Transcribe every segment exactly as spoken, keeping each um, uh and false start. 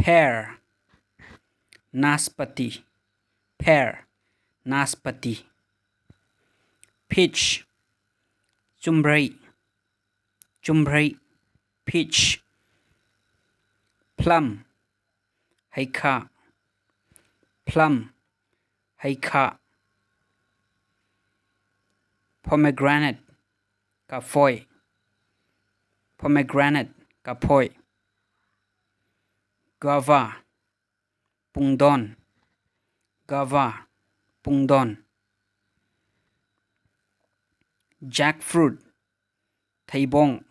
Pear, ꯅꯥꯁꯄꯇꯤ꯫ Pear, ꯅꯥꯁꯄꯇꯤ꯫ Peach, ꯆꯨꯝꯕ꯭ꯔꯩ꯫ ꯆꯨꯝꯕ꯭ꯔꯩ, peach꯫ Plum, ꯍꯩꯈꯥ꯫ Plum, ꯍꯩꯈꯥ꯫ Pomegranate, ꯀꯐꯣꯏ꯫ Pomegranate, ꯀꯐꯣꯏ꯫ Guava, ꯄꯨꯡꯗꯣꯟ꯫ Guava, ꯄꯨꯡꯗꯣꯟ꯫ Jackfruit, ꯊꯩꯕꯣꯡ꯫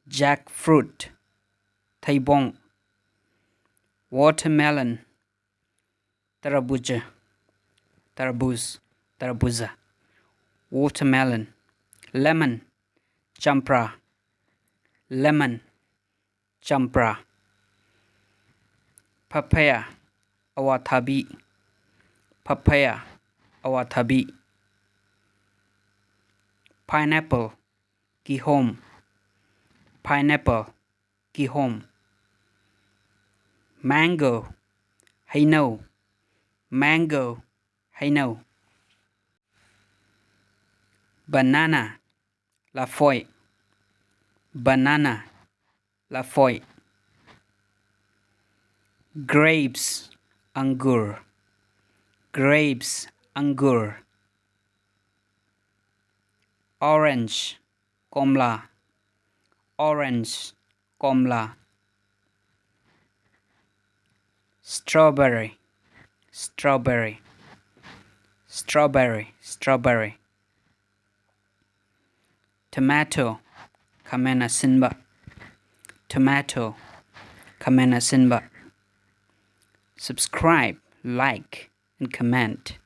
Jackfruit, ꯊꯩꯕꯣꯡ꯫ Watermelon, ꯇꯔꯕꯨꯖ꯫ ꯇꯔꯕꯨꯖ, ꯇꯔꯕꯨꯖ꯫ Watermelon. Lemon, ꯆꯝꯄ꯭ꯔꯥ꯫ Lemon, ꯆꯝꯄ꯭ꯔꯥ꯫ Papaya, ꯑꯋꯥꯊꯥꯕꯤ꯫ Papaya, ꯑꯋꯥꯊꯥꯕꯤ꯫ Pineapple, ꯀꯤꯍꯣꯝ꯫ Pineapple, ꯀꯤꯍꯣꯝ꯫ Mango, ꯍꯩꯅꯧ꯫ Mango, ꯍꯩꯅꯧ꯫ Banana, ꯂꯐꯣꯏ꯫ Banana, ꯂꯐꯣꯏ꯫ Grapes, ꯑꯪꯒꯨꯔ꯫ Grapes, ꯑꯪꯒꯨꯔ꯫ Orange, ꯀꯣꯝꯂꯥ꯫ Orange, ꯀꯣꯝꯂꯥ꯫ Strawberry, strawberry, strawberry, strawberry. Tomato, ꯈꯥꯃꯦꯟ ꯑꯁꯤꯟꯕ꯫ Tomato, ꯈꯥꯃꯦꯟ ꯑꯁꯤꯟꯕ꯫ Subscribe, like, and comment.